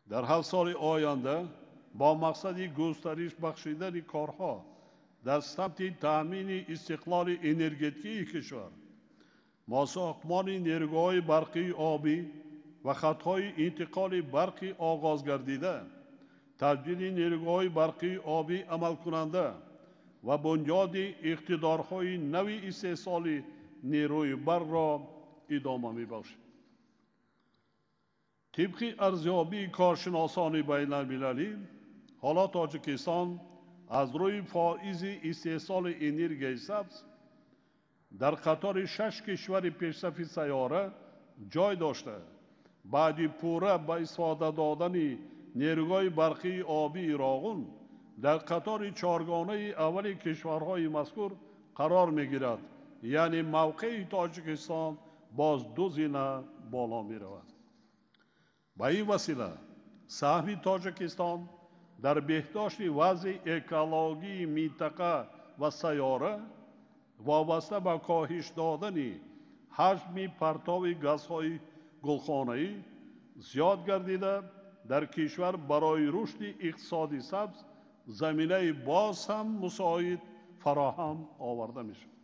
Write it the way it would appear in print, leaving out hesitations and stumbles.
Дар 7 соли оянда бо мақсади густариш бахшидани корҳо дар самти таъмини истиқлоли энергетикии кишвар, мо сохтмони нерӯгоҳҳои барқии обӣ ва хатҳои интиқоли барқи оғоз гардида, таҷдиди нерӯгоҳҳои барқии обӣ амалкунанда ва бунёди иқтидорҳои нави истеҳсоли нерӯи барқро идома мебахшем. Тибқи арзёбии коршиносони байналмилалӣ, ҳоло Тоҷикистон аз рӯи фоизи истеҳсоли энергияи сабз дар қатори 6 кишвари пешсафи сайёра ҷой дошта, баъди пурра ба истифода додани нерӯгоҳи барқии обии Роғун дар қатори чоргонаи аввали кишварҳои мазкур қарор мегирад, яъне мавқеи Тоҷикистон боз 2 зина боло меравад. Ба ин васила саҳми Тоҷикистон дар беҳдошти вазъи экологии минтақа ва сайёра вобаста ба коҳиш додани ҳаҷми партови газҳои гулхонаӣ зиёд гардида, дар кишвар барои рушди иқтисоди сабз заминаи боз ҳам мусоид фароҳам оварда мешавад.